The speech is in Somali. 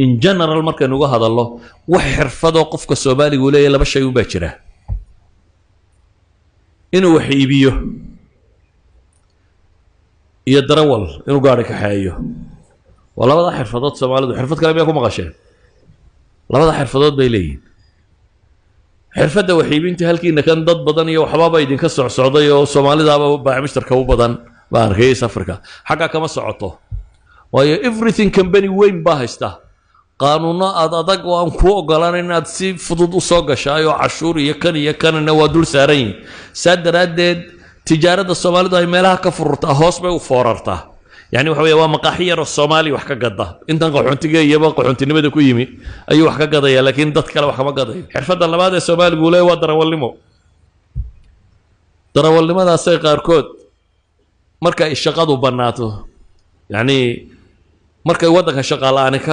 In general markaynu uga hadallo, wax xirfadoo qofka Soomaaligu leeyahy laba shay unbaa jira: inuu wax iibiyo iyo darawal, inuu gaari kaxeeyo. Waa labada xirfadood. Soomaalidu xirfad kale miyaa ku maqasheen? Labada xirfadood bay leeyihin. Xirfadda wax iibinta halkiina kan dad badan iyo waxbaaba idinka socsocday oo Soomaalidaaba baac mushtarka u badan baan arkay. Safarka xaggaa kama socoto, waayo everything company weyn baa haysta, qaanuuno aad adag oo aan kuu ogolaanayn inaad si fudud u soo gashaayoo cashuur iyo kan iyo kanina waa dul saaran yihin. Saa daraaddeed tijaarada Soomaalidu ay meelaha ka fururtaa hoos bay u foorartaa. Yani waxa weya waa maqaaxi yaroo Soomaaliya wax ka gada. Intan qaxoontiga iyaba qaxoontinimada ku yimi ayuu wax ka gadaya, laakiin dad kale wax kama gadayo. Xirfadda labaad ee Soomaaligu leeyahy waa darawalnimo. Darawalnimadaasay qaarkood marka ay shaqadu bannaato, yacni markay waddanka shaqa la-aani ka